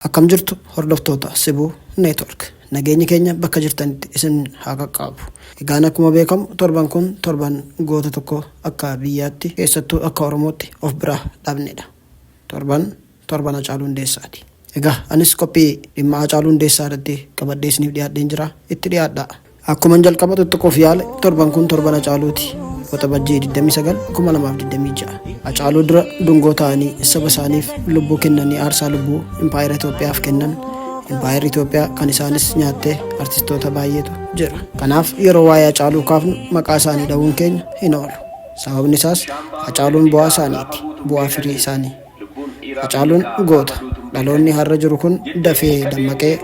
Akkam jirtu hordoftoota Sibuu Network. Nageenyi keenya bakka jirtanitti isin haa qaqqabu. Egaan akkuma beekamu torban kun torban goota tokko akka biyyaatti keessattuu akka Oromootti of biraa dhabnedha. Torban torban Hacaaluu Hundeessaati. Egaa anis qophii dhimma Hacaaluu Hundeessaa irratti qabadhee isiniif dhiyaadheen jira. Itti dhiyaadhaa. Akkuman jalqaba tuttuquuf yaale torban kun torban Hacaaluuti. Waxabajjii 29, 2026. Hacaaluu dura dungoo ta'anii saba isaaniif lubbuu kennanii aarsaa lubbuu impaayera Itoophiyaaf kennan impaayerri Itoophiyaa kan isaanis nyaattee artistoota baay'eetu jira. Kanaaf yeroo waa'ee Hacaaluu kaafnu maqaa isaanii dha'uun keenya hin oolu. Sababni isaas Hacaaluun bu'aa isaaniiti. Bu'aa firii isaanii. Hacaaluun goota. Dhaloonni har'a jiru kun dafee dammaqee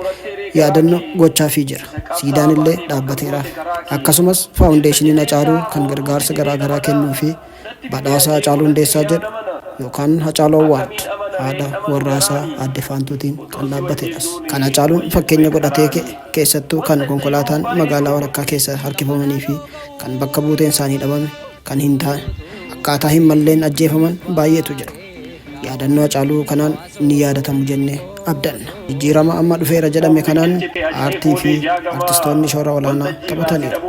yaadanno gochaafii jira. Siidaan illee dhaabbateeraaf. Akkasumas faawundeeshiniin Hacaaluu kan gargaarsa garaa garaa kennuu fi badhaasa Hacaaluu Hundeessaa jedhu yookaan Hacaaluu Awwaard haadha warraa isaa Aadde Faantuutiin kan dhaabbatedhas. Kan Hacaaluun fakkeenya godhatee ka'e keessattuu kan konkolaataan magaalaa walakkaa keessa harkifamanii fi kan bakka buuteen isaanii dhabame kan hin taane akkaataa hin malleen ajjeefaman baay'eetu jiru. Yaadannoo Hacaaluu kanaan ni yaadatamu jennee abdanna. Jijjiirama amma dhufeera jedhame kanaan aartii fi artistoonni shoora olaanaa taphataniiru.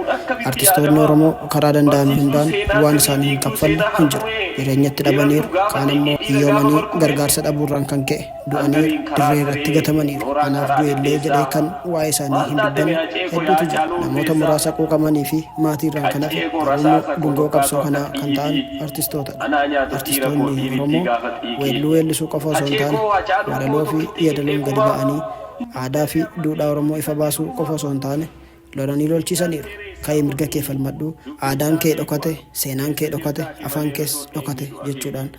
Artistoonni Oromoo karaa danda'ame hundaan waan isaanii hin kaffalle hin jiru. Jireenyatti dhabaniiru, kaan ammoo hiyyoomanii gargaarsa dhabuurraan kan ka'e du'anii dirree irratti gatamaniiru. Anaaf du'e illee jedhee kan waa'ee isaanii hin dubbanne hedduutu jira. Namoota muraasa quuqamanii fi maatiirraan kan hafe garuummoo dungoo qabsoo kanaa kan ta'an artistootadha. Artistoonni Oromoo weelluu weellisuu qofa osoo hin taane walaloo fi yeedaloon gadi ba'anii aadaa fi duudhaa Oromoo ifa baasuu qofa osoo hin taane lolanii lolchiisaniiru. Ka'ii mirga kee falmadhu, aadaan kee dhokate, seenaan kee dhokate, afaan kees dhokate jechuudhaan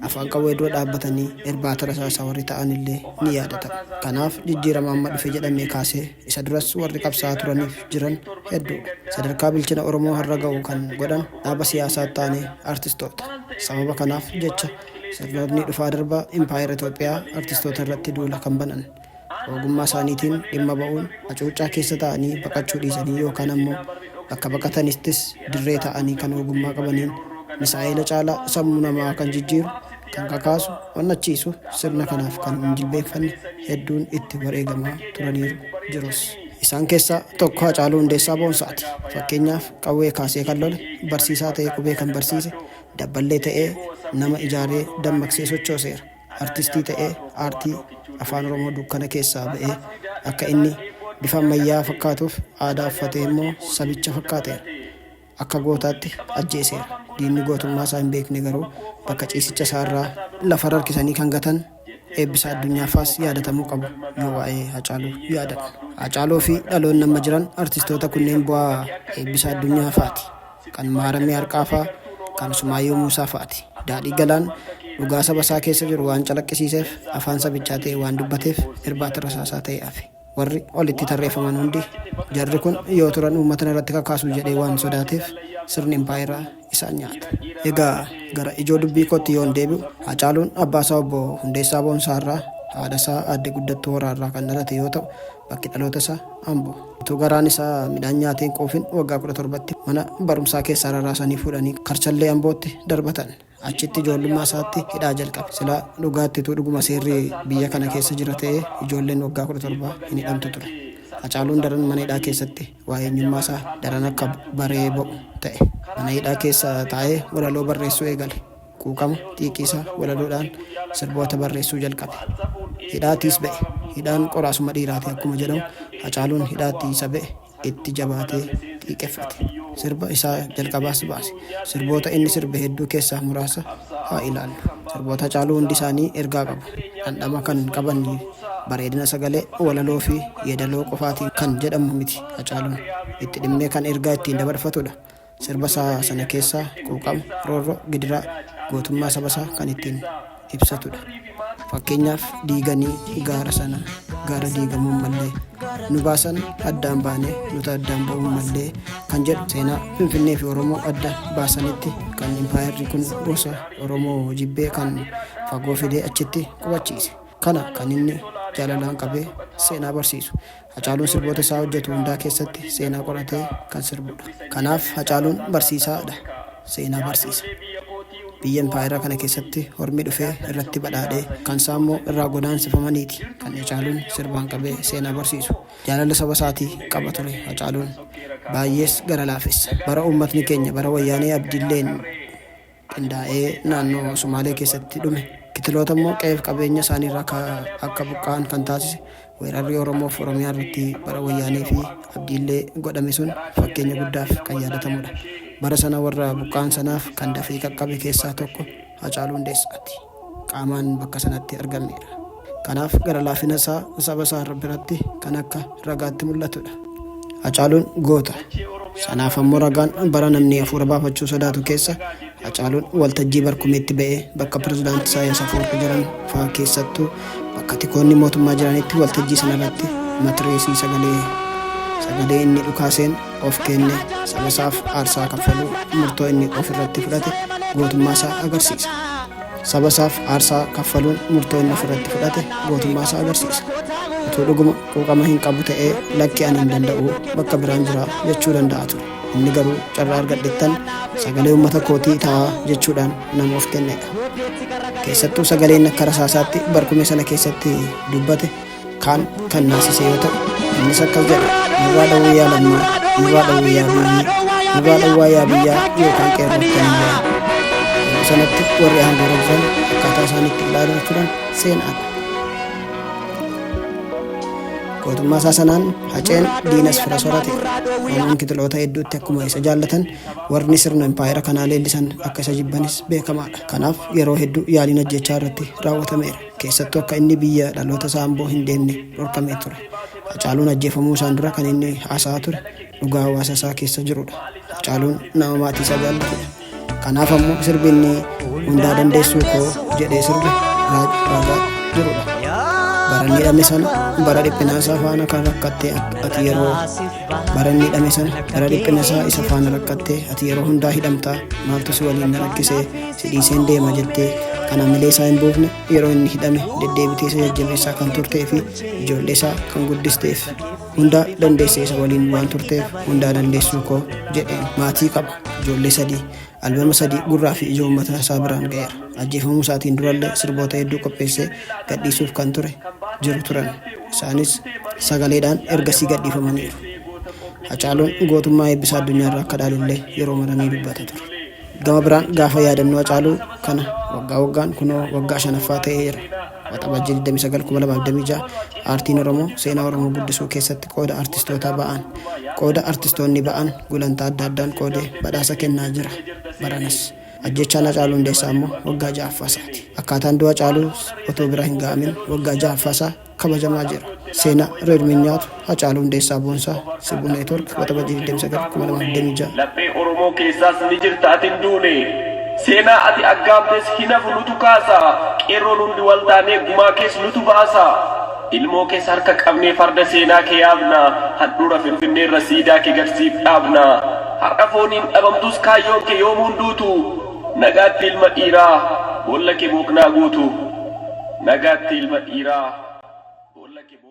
afaan qawwee dura dhaabbatanii irbaata rasaasaa warri ta'an illee ni yaadatama. Kanaaf jijjiirama amma dhufe jedhamee kaasee isa duras warri qabsaa'aa turaniif jiran hedduudha. Sadarkaa bilchina Oromoo har'a ga'u kan godhan dhaaba siyaasaatti aanee artistoota. Sababa kanaaf jecha sirnootni dhufaa darbaa impaayera Itoophiyaa artistoota irratti duula kan banan. Ogummaa isaaniitiin dhimma ba'uun hacuuccaa keessa ta'anii baqachuu dhiisanii yookaan ammoo bakka baqatanittis dirree ta'anii kan ogummaa qabaniin misaa'ela caalaa sammuu namaa kan jijjiiru, kan kakaasu, onnachiisu sirna kanaaf kan hin jilbeenfanne hedduun itti wareegamaa turaniiru, jirus. Isaan keessaa tokko Hacaaluu Hundeessaa Boonsaati. Fakkeenyaaf qawwee kaasee kan lole, barsiisaa ta'ee qubee kan barsiise, dabballee ta'ee nama ijaaree dammaqsee sochooseera. Artistii ta'ee aartii Afaan Oromoo dukkana keessaa ba'ee akka inni bifa ammayyaa fakkaatuuf aadaa uffatee immoo sabicha fakkaateera. Akka gootaatti ajjeeseera. Diinni gootummaa isaa hin beekne garuu bakka ciisicha isaarraa lafarra harkisanii kan gatan Eebbisaa Addunyaaffaas yaadatamuu qabu yoo waa'ee Hacaaluu yaadannu. Hacaaluu fi dhaloonni amma jiran artistoota kunneen bu'aa Eebbisaa Addunyaa faati. Kan Maaramee Harqaafaa, kan Sumaayyoo Muusaa fa'ati. Daadhii Galaan dhugaa saba isaa keessa jiru waan calaqqisiiseef, afaan sabichaa ta'ee waan dubbateef irbaata rasaasaa ta'ee hafe. Warri olitti tarreeffaman hundi jarri kun yoo turan uummata narratti kakaasu jedhee waan sodaateef sirni impaayeraa isaan nyaate. Egaa gara ijoo dubbii kootti yoon deebi'u, Haacaaluun abbaasaa obbo Hundeessaa Boonsaa irraa, haadhasaa aadde Guddattuu Horaa irraa kan dhalate yoo ta'u, bakki dhaloota isaa Ambo. Utuu garaan isaa midhaan nyaatee hin quufin waggaa 17tti mana barumsaa keessaa rarraasanii fuudhanii Karchallee Ambootti darbatan. Achitti ijoollummaa isaatti hidhaa jalqabe. Silaa dhugaatti utuu dhuguma seerri biyya kana keessa jira ta'ee ijoolleen waggaa 17 hin hidhamtu ture. Hacaaluun daran mana hidhaa keessatti waa'ee eenyummaa isaa daran akka baree ba'u ta'e. Mana hidhaa keessa taa'ee walaloo barreessuu eegale. Quuqama xiiqii isaa walaloodhaan sirboota barreessuu jalqabe. Hidhaatiis ba'e. Hidhaan qoraasuma dhiiraati akkuma jedhamu Hacaaluun hidhaatti isa ba'e itti jabaatee xiiqeffate. Sirba isaa jalqabaas baase. Sirboota inni sirbe hedduu keessaa muraasa haa ilaallu. Sirboota Hacaaluu hundi isaanii ergaa qabu. Dhandhama kan qaban bareedina sagalee, walaloo fi yeedaloo qofaatiin kan jedhamu miti Hacaaluun. Itti dhimmee kan ergaa ittiin dabarfatudha. Sirba isaa sana keessaa quuqama, roorroo, gidiraa, gootummaa saba isaa kan ittiin ibsatudha. Fakkeenyaaf diiganii gaara sana gaara diigamuun mallee nu baasan addaan baanee nuti addaan ba'uun mallee kan jedhu seenaa Finfinnee fi Oromoo adda baasanitti kan impaayerri kun gosa Oromoo jibbee kan fagoo fidee achitti qubachiise. Kana kan inni jaalalaan qabee seenaa barsiisu. Hacaaluun sirboota isaa hojjetu hundaa keessatti seenaa qoratee kan sirbudha. Kanaaf Hacaaluun barsiisaa dha. Seenaa barsiisa. Biyya impaayera kana keessatti hormi dhufee irratti badhaadhee kan isaa immoo irraa godaansifamaniiti kan Hacaaluun sirbaan qabee seenaa barsiisu. Jaalala saba isaatii qaba ture Hacaaluun. Baay'ees gara laafessa. Bara uummatni keenya bara Wayyaanee Abdiilleen qindaa'ee naannoo Sumaalee keessatti dhume. Kitiloota immoo qe'eef qabeenya isaaniirraa akka buqqa'an kan taasise weerarri Oromoof Oromiyaa irratti bara Wayyaanee fi Abdiillee godhame sun fakkeenya guddaaf kan yaadatamudha. Bara sana warra buqqa'an sanaaf kan dafee qaqqabe keessaa tokko Hacaaluu Hundeessaati. Qaamaan bakka sanatti argameera. Kanaaf gara laafina isaa saba isaa biratti kan akka ragaatti mul'atudha. Hacaaluun goota. Sanaaf ammoo ragaan bara namni hafuura baafachuu sodaatu keessa Hacaaluun waltajjii barkumeetti ba'ee bakka pirezidaanti Isaayyaas Afwerqi jiran fa'aa keessattuu bakka tikoonni mootummaa jiranitti waltajjii sanarratti matireesii sagalee sagalee inni dhukaaseen of kenne saba isaaf aarsaa kaffaluu murtoo inni of irratti fudhate gootummaa isaa agarsiisa. Saba isaaf aarsaa kaffaluun murtoo inni of irratti fudhate gootummaa isaa agarsiisa. Utuu dhuguma quuqama hin qabu ta'ee lakki ani hin danda'u bakka biraan jira jechuu danda'a ture. Inni garuu carraa argadhettan sagalee uummata kootii ta'a jechuudhaan nama of kennedha. Keessattuu sagaleen akka rasaasaatti barkumee sana keessatti dubbate kaan kan naasise yoo ta'u innis akkas jedha: nurraa dhawwee yaa lammaa, nurraa dhawwee yaa biyyii, nurraa dhawwaa yaa biyyaa yookaan qeerroof kan biyyaa. Yeroo sanatti warri aangoo jiran akkaataa isaan itti ilaalaa turan seenaadha. Gootummaa isaa sanaan Haceen diinas fira sorate. Oromoon kitiloota hedduutti akkuma isa jaallatan warri sirna impaayera kanaa leellisan akka isa jibbanis beekamaadha. Kanaaf yeroo hedduu yaaliin ajjechaa irratti raawwatameera. Keessattuu akka inni biyya dhaloota isaa Amboo hin deemne dhorkamee ture. Hacaaluun ajjeefamuu isaan dura kan inni haasa'aa ture dhugaa hawaasa isaa keessa jirudha. Hacaaluun nama maatii isaa jaallatudha. Kanaaf ammoo sirbi inni hundaa dandeessuu koo jedhee sirbe ragaa jirudha. Bara inni hidhame sana bara dhiphinaa isaa faana kan rakkatte ati yeroo bara inni hidhame sana bara dhiphina isaa isa faana rakkatte ati yeroo hundaa hidhamtaa maaltu si waliin na rakkisee si dhiiseen deema jettee kan hamilee isaa hin buufne yeroo inni hidhame deddeebitee isa jajjabeessaa kan turtee fi ijoollee isaa kan guddisteef hundaa dandeessee isa waliin waan turteef hundaa dandeessuu koo jedheen. Maatii qaba, ijoollee sadii, albama sadii gurraa fi ija uummata isaa biraan ga'eera. Ajjeefamuu isaatiin durallee sirboota hedduu qopheessee gadhiisuuf kan ture jiru turan. Isaanis sagaleedhaan ergasii gadhiifamaniiru. Hacaaluun gootummaa eebbisaa addunyaarraa akka dhaalullee yeroo mara ni dubbata ture. Gama biraan gaafa yaadannoo Hacaaluu kana waggaa waggaan kunoo waggaa shanaffaa ta'eera. Waxabajjii 29,2026 aartiin Oromoo seenaa Oromoo guddisuu keessatti qooda artistootaa ba'an qooda artistoonni ba'an gulantaa adda addaan qoodee badhaasa kennaa jira. Baranas. Ajjechaan Hacaaluu Hundeessaa immoo waggaa ja'affaa isaati. Akkaataan du'a Hacaaluu otoo bira hin ga'amin waggaa ja'affaa isaa kabajamaa jira. Seenaa reermiin nyaatu Hacaaluu Hundeessaa Boonsaa, Sibuu Network, Waxabajjii 29,2026. Laphee Oromoo keessaas ni jirta ati hin duune. Seenaa ati aggaamtes hin hafu nutu kaasa. Qeerroon hundi wal taanee gumaa kees nutu baasa. Ilmoo kees harka qabnee farda seenaa kee yaabna. Handhuura Finfinneerra siidaa kee gad siif dhaabna. Har'a fooniin dhabamtus kaayyoon kee yoomuu hin duutu. Nagaatti ilma dhiiraa boolla kee booknaa guutu. Nagaatti ilma dhiiraa boolla kee.